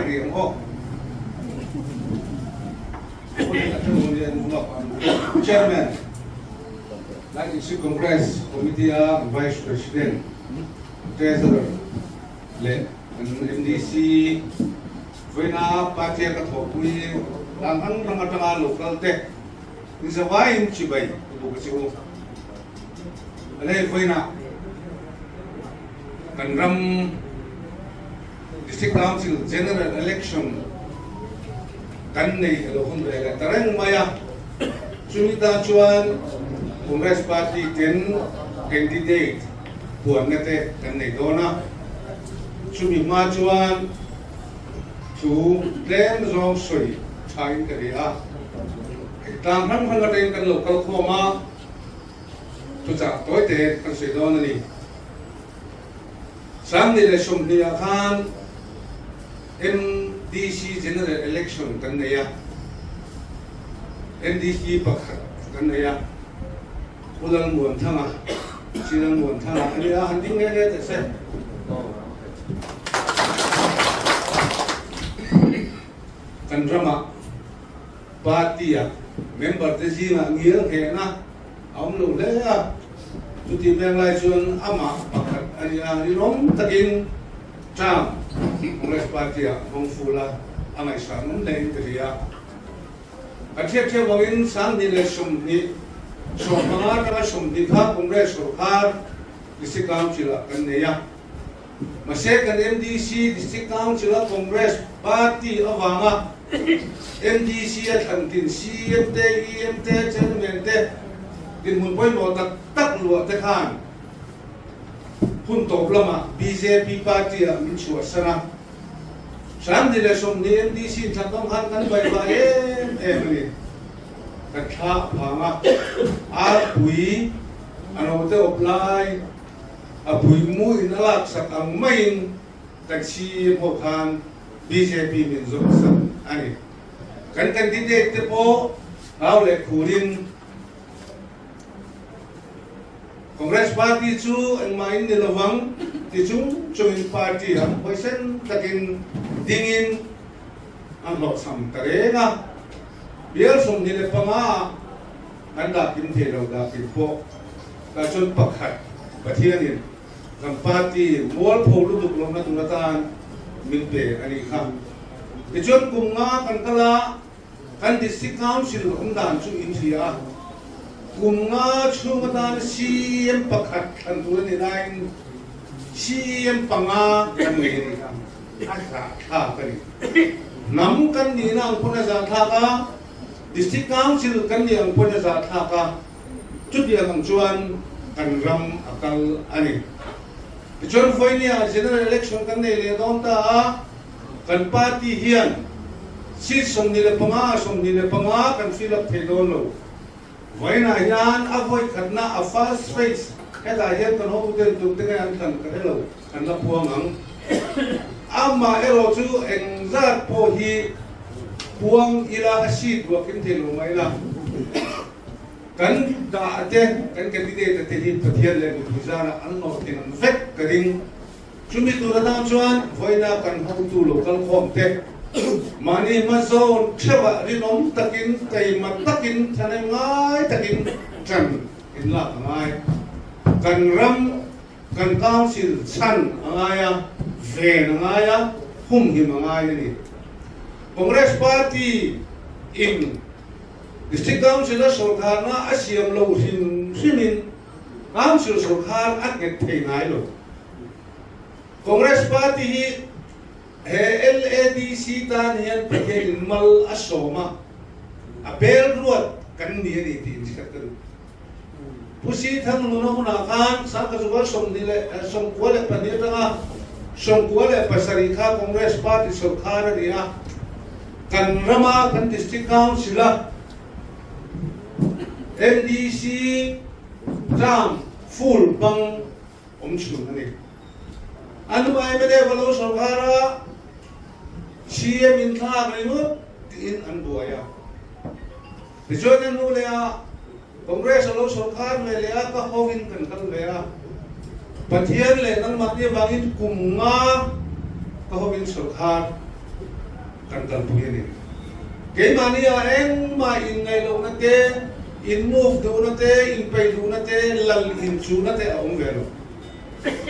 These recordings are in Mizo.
rih ang aw. Chairman, Lai District Congress Committee a Vice President, Treasurer leh kan MDC vawiina party a ka thawhpui tlang hrang hrang atanga local te inzavaiin chibai ka buk a che u. Alei vawiina kan ram District Council General Election kan nei a lo hun ve leh ta reng mai a, chumi tan chuan Congress Party ten candidate puanna te kan nei dawn a, chumi hma chuan thu tlem zawng sawi thain ka ri a, tlang hrang hrang atangin kan lo kal khawm a, thuchah tawi te kan sawi dawn a ni. 2020 ah khan MDC General Election kan nei a, MDC pakhat kan nei a, Pu Lalmuanthanga, Sri Lalmuanthanga a nia, han ding nghe nghe teh se. Kan ramah party-ah member te zingah ngial nghehna a awm lo hle a, chuti meng lai chuan amah pakhat a ni a, rinawm takin term Congress Party-ah hmang ful a, a ngaihsan awm hlein ka hria. Ka hriat theuh vangin 2020 15 atanga 20 kha Congress sorkar District Council-ah kan nei a, Mahse kan MDC District Council a Congress Party avanga MDC a thlan tin CM te, EM te, Chairman te dinhmun pawimawh tak tak luah te khan hun tawp lamah bjp Party ah min chhuahsan a. 2020 MDC thlan dawng khan kan baihvah em em a ni. Kan thla a phang a, arpui a note awp lai, A puimu in a laksak ang maiin kan CEM ho khan bjp min zawhsak a ni. Kan candidate te pawh hlau leh khurin Congress party chu engmah in ni lovang ti chung chungin party ah huaisen takin dingin an hlawhchham ta reng a. Bial 25 ah Kan dah kim thei lo dah kim pawh tah chuan pakhat Pathianin kan party mualpho lutuk lohna tur atan min pe a nih kha. Tichuan kum nga kan kal a, kan District Council awm dan chu in hria a, kum nga chhung atan CEM pakhat thlan tur a nih laiin CEM panga kan ngei a nih kha. A zahthlak a ni. Hnam kan nihna ang pawn a zahthlak a. District Council kan nih ang pawn a zahthlak a, chutiang ang chuan kan ram a kal a ni. Tichuan vawinia General Election kan nei leh dawn ta a, kan party hian seat 25 25 kan fill up thei dawn lo. Vawiinah hian a vawikhatna a first phase hetah hian kan hotuten tum te nge an thlan ka hre lo, kan la puang ang. Amah erawh chu engzat pawh hi puang ila a seat ruah kim thei lo mai la. Kan dah te, kan candidate te hi Pathian leh mipui zarah an hlawhtling ang vek ka ring. Chumi tur atang chuan vawiina kan hotu lo kal khawm te, mahni hma zawn theuhah rinawm takin, taima takin, thahnem ngai takin ṭan in lak a ngai. Kan ram, kan council chhan a ngai a, ven a ngai a, humhim a ngai a ni. Congress party in District Council a sawrkharna a siam lo hrim hrimin Council sawrkhar a nghet thei ngai lo. Congress party hi he LADC tan hian Pathianin mal a sawm a, a bel ruat kan ni a ni tih inhriat ka duh. Pu Si Thang nuna hunah khan Sangkhazual 94 atanga 97 kha Congress party sawrkhar a ni a, kan rama kan District Council a MDC term full bang awm chhun a ni. A nu mla va lo sawrkhar a, CM in thlak ringawt tiin an buai a. Tichuan a nu leh a Congress a lo sawrkhar ve leh a, ka hovin kan kal ve a. Pathian leh nangmahni avangin kum nga ka hovin sawrkhar. kan kalpui a ni. Keimahni ah engmah inngaihlohna te, in move duhna te, inpeih duhna te, lal inchuhna te a awm ve lo.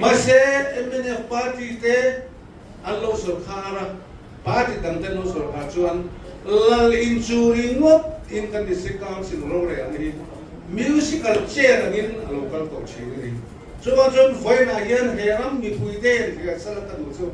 Mahse, mnf party te an lo sawrkhar a, party dang te an lo sawrkhar chuan lal inchuh ringawt in kan District Council rorelna hi musical chair angin a lo kal tawh thin a ni. Chuvang chuan vawiinah hian he ram mipuite inhriatsala ka duh chu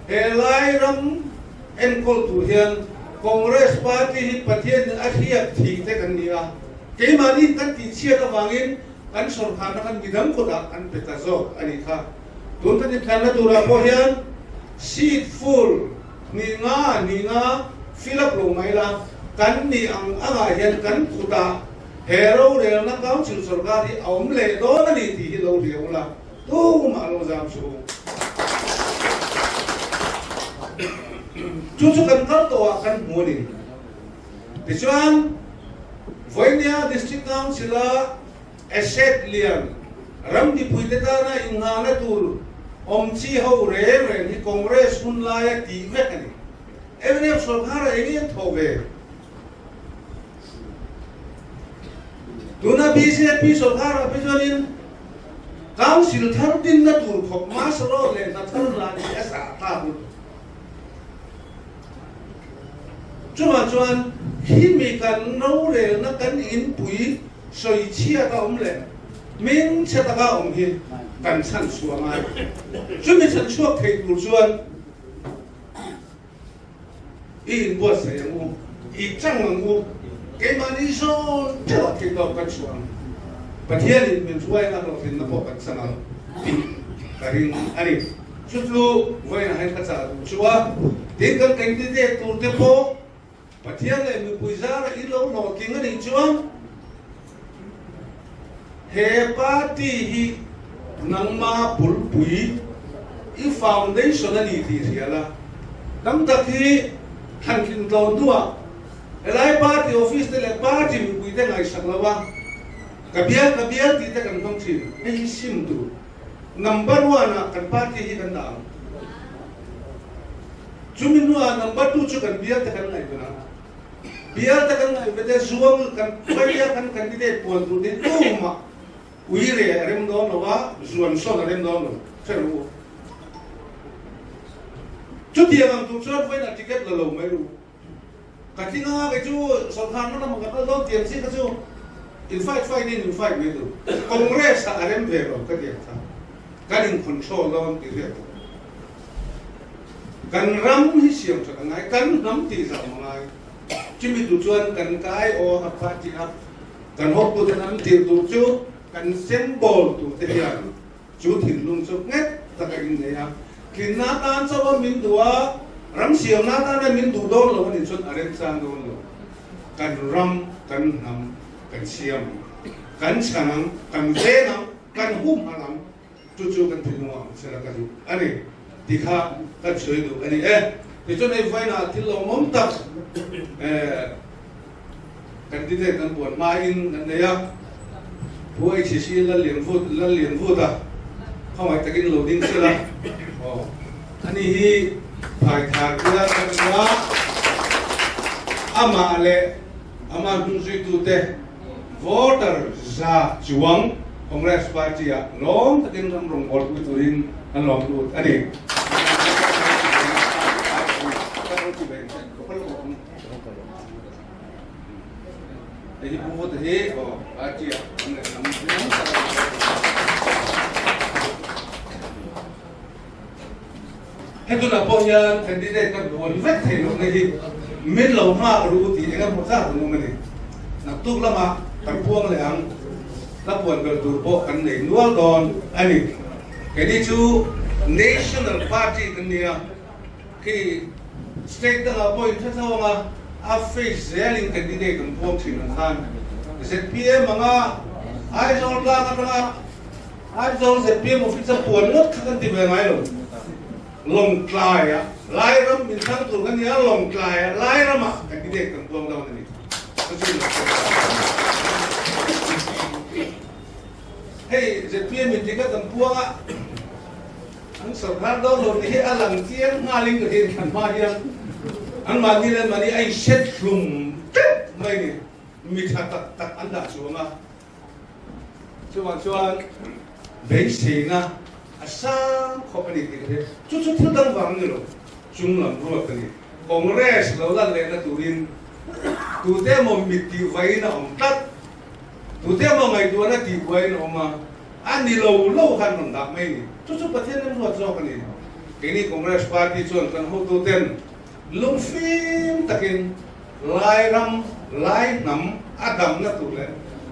he lai ram enkawl tur hian Congress party hi Pathianin a hriat thih te kan ni a, keimahni kan tihchhiat avangin kan sawrkharna khan midang kutah an pe ta zawk a nih kha. Tun kan inthlanna turah pawh hian seat full hnih nga hnih nga fill up lo mai la, kan nih ang angah hian kan kutah He rorelna Council sorkar hi a awm leh dawn a ni tih hi lo hria ula, tumah lo zam suh u. Chu chu kan kal tawh ah kan hmu a ni. Tichuan, Vawinia District Council-a asset lian ram mipuite tana inngahna tur awm chi ho reng reng hi Congress hun laia tih vek a ni. Mnf sorkar-ah eng nge an thawh ve? Tuna bjp sorkar ah phei chuanin Council thar dinna tur khawp mass road leh hna thar lah tih a zah tlak lutuk. Chuvang chuan khimi kan rorelna kan inpui sawi chhiat a awm leh hming chhe taka awm hi kan chhan chhuah ngai. Chumi chhan chhuak thei tur chuan I inbuatsaih ang u, i chang ang u, keimahni zawn theuh ah theihtawp kan chhuah ang. Pathianin min hruaina hlawhtlinna pawh kan chang ang tih ka ring a ni. Chu chu vawiinah hian ka chah duh chu a, tin kan candidate tur te pawh Pathian leh mipui zara i lo hlawhtling a nih chuan he party hi nangma bulpui i foundation a ni tih hria la. Tam tak hi thlantlin tlawn hnuah helai party office te leh party mipui te ngaihsak lo a, ka bial ka bial tih te kan hmang thin. Hei hi sim tur. Number one ah kan party hi kan dah ang. Chumi hnuah number two chu kan bial te kan ngaihven ang. Bial te kan ngaihven te zuang kan khawiah kan candidate puan tur te tumah ui re a rem dawn lo a, zuan sawn a rem dawn lo. Hre rawh u. Chutiang ang tur chuan vawiinah ticket la lo mai ru. Ka tling anga kei chu sawrkharna lamah ka kal dawn tiang chi kha chu in fight fight in in fight mai tur. Congress ah a rem ve lo ka ti ang kha. Kan in control dawn tih hriat tur. Kan ram hi siam that a ngai, kan hnam tih zam a ngai. Chumi tur chuan kan kai aw a party a kan hawktu ten an tirh tur chu kan symbol tur te hian Chu thinlung chu nghet tak a innei a, tlinna atan chauha min duh a, ram siamna atana min duh dawn lo a nih chuan a remchang dawn lo. Kan ram, kan hnam kan siam ang, kan chhan ang, kan veng ang, kan humhalh ang, chu chu kan thinlungah awm sela ka duh a ni tih kha kan sawi duh a ni e. Tichuan hei vawiinah thil lawmawm tak Candidate kan puan hmain kan nei a, Pu HCC Lallianvut Lallianvuta khawngaih takin lo ding sela aw ani hi Phaithar bial kan ni a, amah leh ama hnungzuitute voter za chuang Congress party ah lawm takin ram rawngbawlpui turin an lawm lut a ni. Hei hi Pu Vuta hi aw party ah an leh lam lam tak a ni. Hetunah pawh hian candidate kan buan vek thei loh na hi min lo nghak ru tih eng emaw zat an awm a ni. Naktuk lamah kan puang leh ang, la puan belh tur pawh kan nei nual dawn a ni. Keini chu National Party kan ni a. Khi state dangah pawh in hre tho ang a, a face zelin candidate an puang thin ang khan zpm anga Aizawl tlang atanga Aizawl zpm office a puan ngawt kha kan ti ve ngai lo. Lawngtlai ah Lairam min thlang tur kan ni a, Lawngtlai ah Lairam ah candidate kan puang dawn a ni. Hei zpm in ticket an puang a. An sawrkar dawn lo tih hi a lang chiang nghalin ka rin thlan hma hian. Anmahni leh anmahni a inhriat hlum teuh mai ni. Mi tha tak tak an dah chuang a. Chuvang chuan beiseina a sang khawp a ni tih ka hria. Chu chu thil dang vang ni lo, chung lam ruat a ni. Congress lo lan lehna turin tute emaw mit tih vaiin a awm tlat, tute emaw ngaihtuahna tih buaiin a awm a, a ni lo lo khan rawn dah mai a ni. Chu chu Pathian in ruat zawk a ni. Keini Congress party chuan kan hotuten Lungfim takin Lairam lai hnam a damna tur leh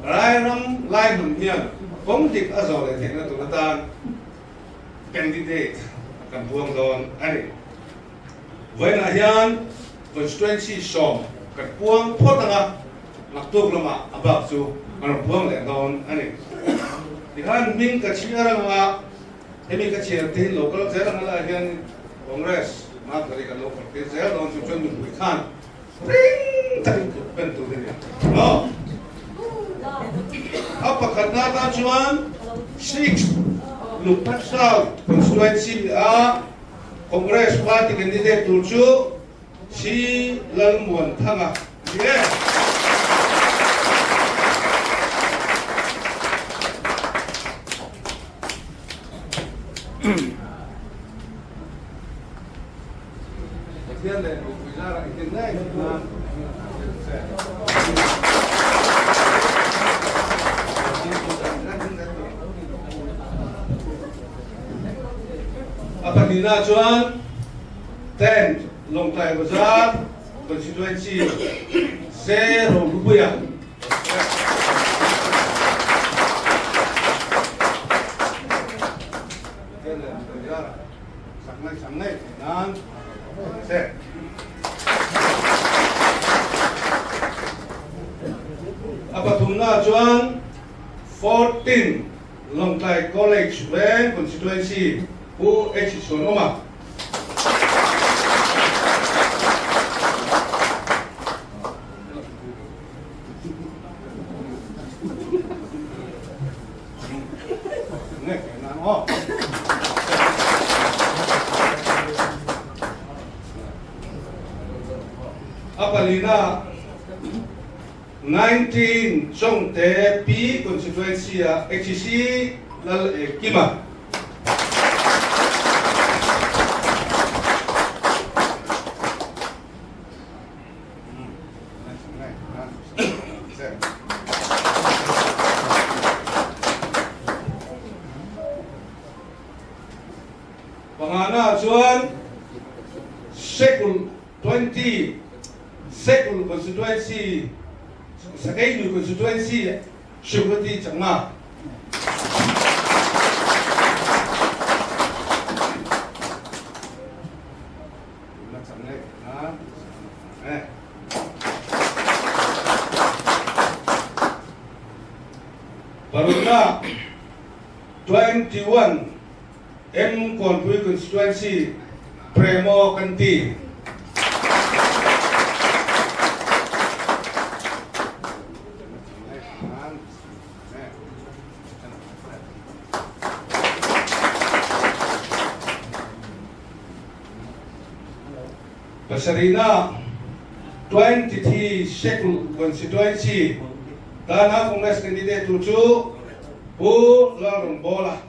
Lairam lai hnam hian kawng dik a zawh leh theihna tur atan candidate kan buang dawn a ni. Vawiinah hian constituency sawm kan puang phawt ang a, naktuk lamah a bak chu kan rawn puang leh dawn a ni. Tikhan hming ka chhiar ang a. Hemi ka chhiar te hi local zel ang lai hian Congress Marbury kan lo kawr tir zel dawn chu chuan mipui khan ring takin kut pen tur a ni maw? A pakhatna atan chuan Sixth Lukphat South Constituency a Congress party candidate tur chu Chi Lalmuanthanga ni e. Pathian leh mipui zarah i tin ngei nan A pahnihna chuan Tent Lawngtlai Bazar Constituency Se Rohlupuia. A pathumna chuan 14 Lawngtlai College Veng Constituency Pu H Chhuanawma. A palina 19 Chongte P Constituency a HEC Lal Kima. Pangana chuan Sekul 20 Sekul constituency Sakeinu constituency Shukrati Chakma. Parukna 21 M Kawnpui Constituency Premo kan ti. Pasarihna, 23 Shekul Constituency tana Congress candidate tur chu Pu Lalrawngbawla.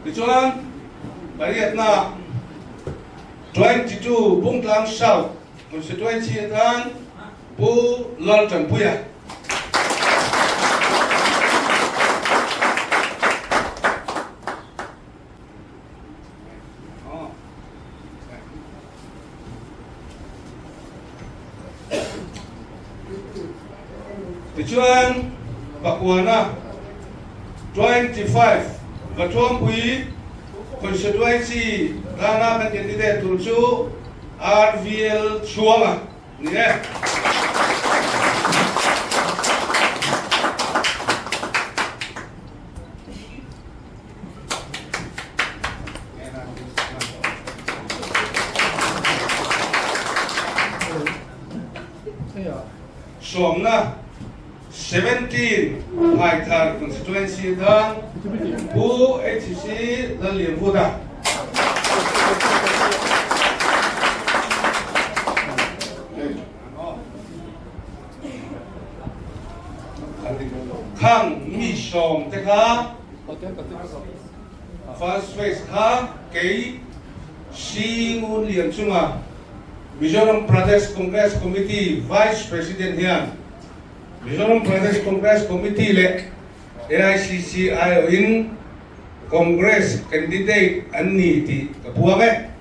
Tichuan, pariatna 22 Bungtlang South Constituency atan Pu Laltanpuia. Tichuan pakuana 25 Vathuampui Constituency tana kan candidate tur chu RVL Chhuanga ni e. Sawmna 17 Phaithar Constituency tan Pu HC Lallianvuta. Khang mi sawm te kha First phase kha kei Singun Lian chunga Mizoram Pradesh Congress Committee Vice President hian Mizoram Pradesh Congress Committee leh AICC aiawhin Congress candidate an ni tih ka puang e.